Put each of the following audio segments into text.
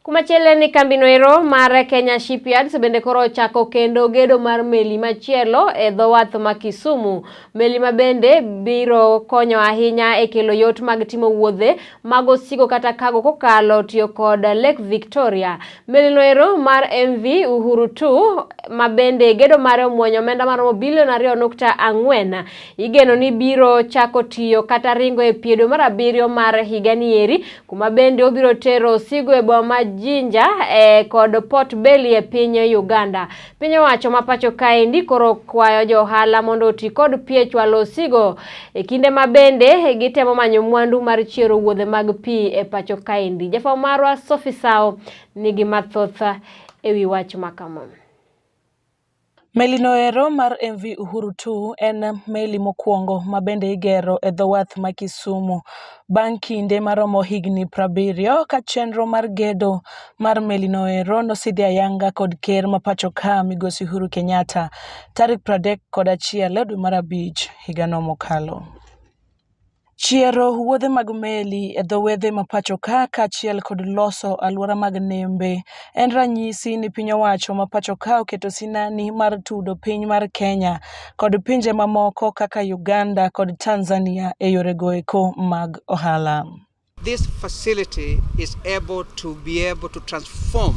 Kumachielo en ni kambino ero mar Kenya Shipyards bende koro ochako kendo gedo mar meli machielo e dho wath ma Kisumu. Meli ma bende biro konyo ahinya e kelo yot mag timo wuodhe mag osigo kata kago kokalo tiyo kod Lake Victoria. Melino ero mar MV Uhuru 2 ma bende gedo mare omuonyo omenda maromo bilion 2.4 igeno ni biro chako tiyo kata ringo e pie dwe mar abiriyo mar higani eri, kuma bende obiro tero osigo e boma ma Jinja kod Port Bell e piny Uganda. Piny owacho ma pacho kaendi koro kwayo jo ohala mondo oti kod pi e chwalo osigo e kinde ma bende gitemo manyo mwandu mar chiero wuodhe mag pi e pacho kaendi. Jafwambo marwa Sophie Sao nigi mathoth e wi wach ma kama. Melino ero mar MV Uhuru 2 en meli mokwongo ma bende igero e dho wath ma Kisumu bang' kinde maromo higni 70 ka chenro mar gedo mar melino ero nosidhi ayanga kod ker ma pacho ka Migosi Uhuru Kenyatta tarik 31 dwe mar abich higano mokalo. Chiero wuodhe mag meli e dho wedhe ma pacho ka kaachiel kod loso alwora mag nembe en ranyisi ni piny owacho ma pacho ka oketo sinani mar tudo piny mar Kenya kod pinje mamoko kaka Uganda kod Tanzania e yorego eko mag ohala. This facility is able to be able to transform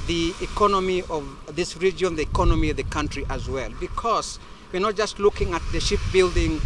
the economy of this region, the economy of the country as well, because we're not just looking at the shipbuilding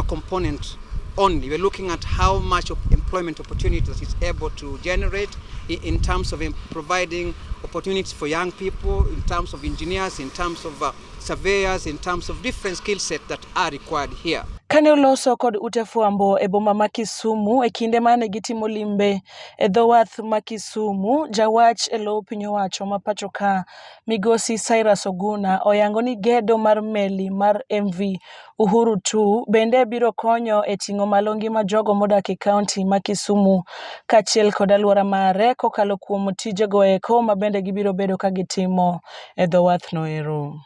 component only. We're looking at how much of employment opportunities it's able to generate in terms of providing opportunities for young people, in terms of engineers, in terms of surveyors, in terms of different skill sets that are required here. Kane oloso kod ute fwambo e boma ma Kisumu e kinde mane gitimo limbe e dho wath ma Kisumu, jawach e lo piny owacho ma pacho ka Migosi Cyrus Oguna oyango ni gedo mar meli mar MV Uhuru 2 bende biro konyo e ting'o malo ngima jogo modak e kaunti ma Kisumu kaachiel kod alwora mare kokalo kuom tijego eko ma bende gibiro bedo ka gitimo e dho wath no ero.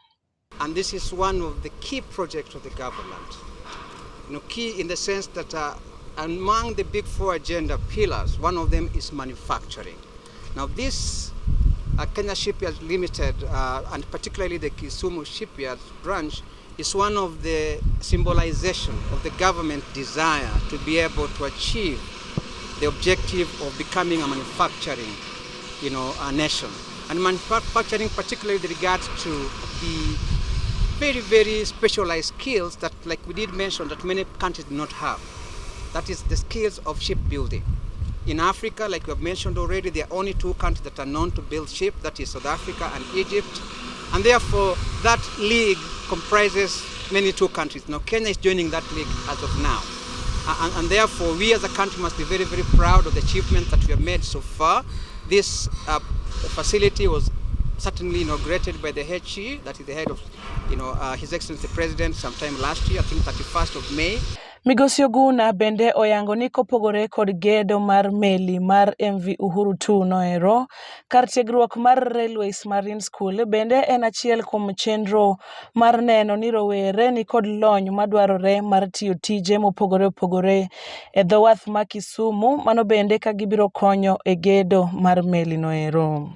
And this is one of the key projects of the government. Key in the sense that among the big four agenda pillars, one of them is manufacturing. Now this Kenya Shipyards Limited, and particularly the Kisumu Shipyards branch, is one of the symbolization of the government desire to be able to achieve the objective of becoming a manufacturing a nation. And manufacturing, particularly with regards to the very, very specialized skills that, like we did mention, that many countries do not have. That is the skills of shipbuilding. In Africa, like we have mentioned already, there are only two countries that are known to build ships, that is South Africa and Egypt. And therefore, that league comprises many two countries. Now, Kenya is joining that league as of now. And therefore, we as a country must be very, very proud of the achievement that we have made so far. This facility was certainly inaugurated by the HE, that is the head of, His Excellency the President, sometime last year, I think 31st of May. Migosi Oguna bende oyango ni kopogore kod gedo mar meli mar MV Uhuru 2 noero, kar tiegruok mar Railways Marine School bende en achiel kuom chenro mar neno ni rowere ni kod lony madwarore mar tiyo tije mopogore opogore e dho wath ma Kisumu, mano bende ka gibiro konyo e gedo mar meli noero.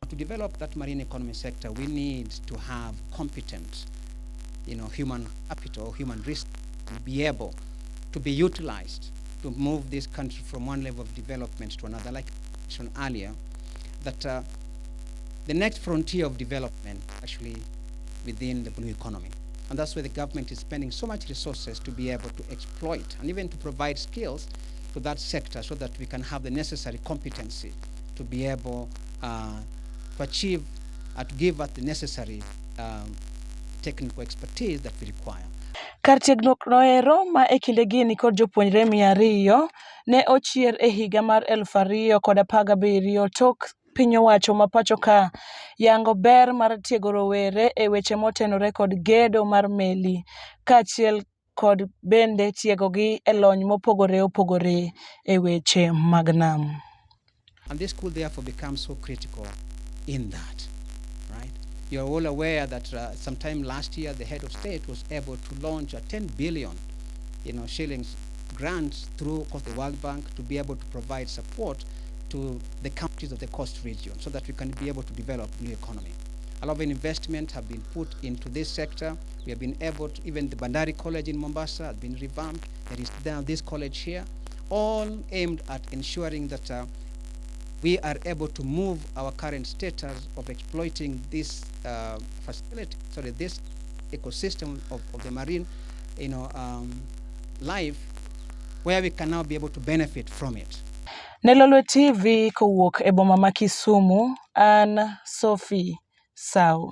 To develop that marine economy sector, we need to have competent human capital, human risk, to be able to be utilized to move this country from one level of development to another. Like I mentioned earlier, that the next frontier of development actually within the blue economy. And that's where the government is spending so much resources to be able to exploit and even to provide skills to that sector so that we can have the necessary competency to be able to achieve, to give us the necessary technical expertise that we require. Kar tiegruok noero ma e kindegi nikod jopuonjre 200 ne ochier e higa mar 2017 tok piny owacho ma pacho ka yango ber mar tiego rowere e weche motenore kod gedo mar meli kaachiel kod bende tiegogi e lony mopogore opogore e weche mag nam. And this school therefore becomes so critical in that, right? You're all aware that sometime last year the head of state was able to launch a 10 billion shillings grant through, of course, the World Bank to be able to provide support To the counties of the coast region so that we can be able to develop new economy. A lot of investment have been put into this sector. We have been able to, even the Bandari College in Mombasa has been revamped. There is now this college here, all aimed at ensuring that we are able to move our current status of exploiting this facility, sorry, this ecosystem of the marine life, where we can now be able to benefit from it. Ne Lolwe TV kowuok e boma ma Kisumu, an Sophie Sau.